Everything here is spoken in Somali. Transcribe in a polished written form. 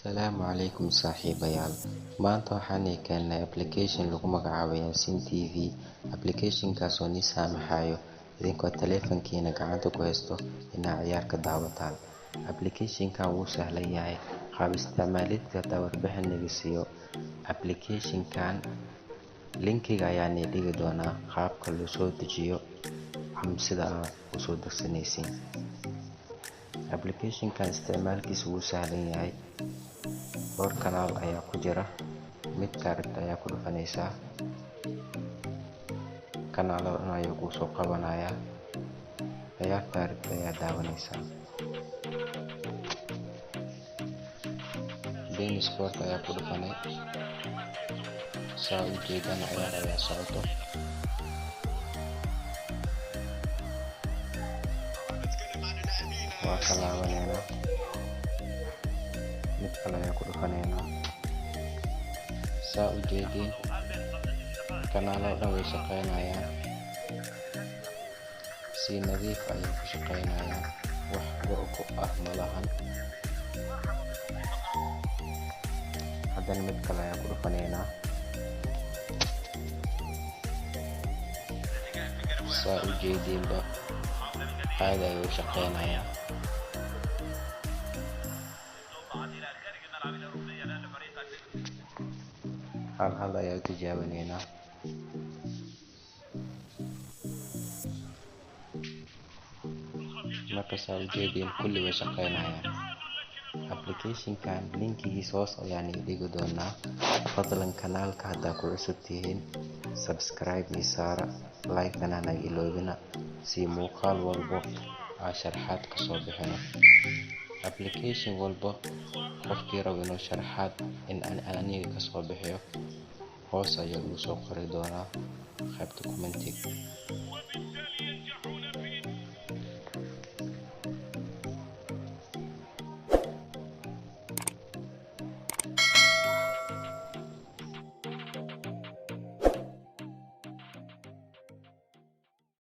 Asalaamu calaykum saaxiibayaal. Maanta waxaan keennay application lagu magacaabo Yasin TV. Application-kaas oo nii saamaxayo idinkoo taleefankiina gacanta ku haysto inaad ciyaar ka daawataan. Application-kan wuu sahlan yahay qaab isticmaalidka. Hadaa warbixin naga siiyo application-kan, linkiga ayaa nii dhigi doonaa qaabka loo soo dejiyo ama sida aad usoo degsanaysiin. Application-kan isticmaalkiisa wuu sahlan yahay. Dhowr kanaal ayaa ku jira, midkaa rabta ayaa ku dhufanaysaa, kanaalada dhan ayuu kuu soo qabanayaa, ciyaartaa rabta ayaa daawanaysaa. beIN Sport ayaa ku dhufanay, saa u jeedaan ciyaar ayaa socoto. Waa ka laabaneynaa, mid kale ayaa ku dhufaneynaa. Saa u jeediin kanaalada dhan way shaqeynayaan, si nadiif ayay ku shaqeynayaan, wax go-go ah malahan. Haddana mid kale ayaa ku dhufaneynaa. Saa u jeediinba caadi ayuu u shaqeynayaa. Hal hal ayaa u tijaabineynaa. Marka saa u jeediin kulli way shaqeynayaan. Application-kan linkigiisa hoos ayaan ii dhigi doonaa. Fadlan kanaalka haddaa ku cusub tihiin, subscribe ii saara, like-tana hanaga iloobina, si muuqaal walbo aa sharaxaad kasoo bixino. Application walbo qofkii rabo inuu sharaxaad in aan aniga kasoo bixiyo, hoos ayaa igu soo qori doonaa qaybta commentiga.